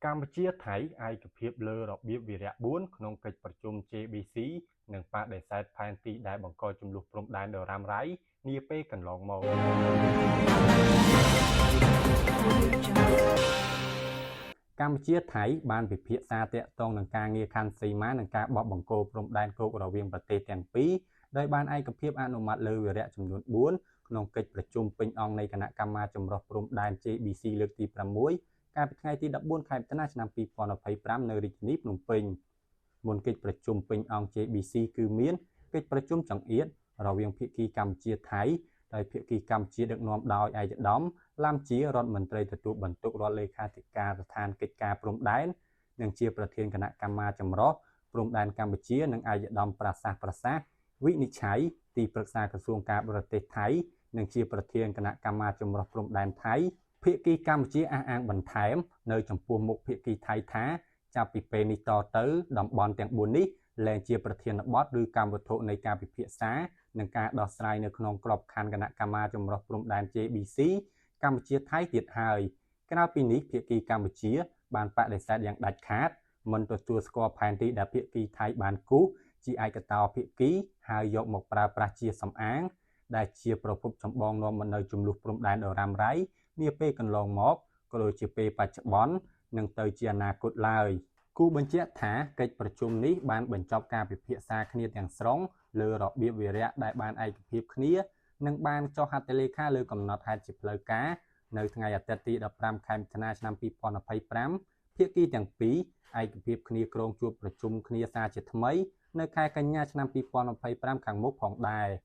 កម្ពុជាថៃឯកភាពលើរបៀបវារៈ4ក្នុងកិច្ចប្រជុំ JBC និងបដិសេធផែនទីដែលបង្កជម្លោះព្រំដែនដ៏រ៉ាំរ៉ៃនាពេលកន្លងមក Audio Jungle. កម្ពុជាថៃបានពិភាក្សាទាក់ទងនឹងការងារខណ្ឌសីមានិងការបោះបង្គោលព្រំដែនគោករវាងប្រទេសទាំងពីរដោយបានឯកភាពអនុម័តលើវារៈចំនួន4ក្នុងកិច្ចប្រជុំពេញអង្គនៃគណៈកម្មាចម្រុះព្រំដែន JBC លើកទី6កាលពីថ្ងៃទី14ខែមិថុនាឆ្នាំ2025នៅរាជធានីភ្នំពេញមុនកិច្ចប្រជុំពេញអង្គ JBC គឺមានកិច្ចប្រជុំចង្អៀតរវាងភាគីកម្ពុជាថៃដោយភាគីកម្ពុជាដឹកនាំដោយឯកឧត្តមឡាំជារដ្ឋមន្ត្រីទទួលបន្ទុករដ្ឋលេខាធិការដ្ឋានកិច្ចការព្រំដែននិងជាប្រធានគណៈកម្មាចម្រុះព្រំដែនកម្ពុជានិងឯកឧត្តមប្រាសាសប្រសាសវិនិច្ឆ័យទីប្រឹក្សាក្រសួងការបរទេសថៃនិងជាប្រធានគណៈកម្មាចម្រុះព្រំដែនថៃភាគីកម្ពុជាអះអាងបន្ថែមនៅចំពោះមុខភាគីថៃថាចាប់ពីពេលនេះតទៅតំបន់ទាំង4នេះលែងជាប្រធានបទឬកម្មវត្ថុនៃការពិភាក្សានិងការដោះស្រាយនៅក្នុងក្របខ័ណ្ឌគណៈកម្មាចម្រុះព្រំដែន JBC កម្ពុជាថៃទៀតហើយក្រៅពីនេះភាគីកម្ពុជាបានបដិសេធយ៉ាងដាច់ខាតមិនទទួលស្គាល់ផែនទីដែលភាគីថៃបានគូសជាឯកតោភាគីហើយយកមកប្រើប្រាស់ជាសម្អាងដែលជាប្រភពចម្បងនាំមកនូវជម្លោះព្រំដែនដ៏រ៉ាំរ៉ៃនាពេលកន្លងមកក៏ដូចជាពេលបច្ចុប្បន្ននិងទៅជាអនាគតឡើយគូបញ្ជាក់ថាកិច្ចប្រជុំនេះបានបញ្ចប់ការពិភាក្សាគ្នាទាំងស្រុងលើរបៀបវារៈដែលបានឯកភាពគ្នានិងបានចុះហត្ថលេខាលើកំណត់ហេតុជាផ្លូវការនៅថ្ងៃអាទិត្យទី15ខែមិថុនាឆ្នាំ2025ភាគីទាំងពីរឯកភាពគ្នាគ្រោងជួបប្រជុំគ្នាសាជាថ្មីនៅខែកញ្ញាឆ្នាំ2025ខាងមុខផងដែរ។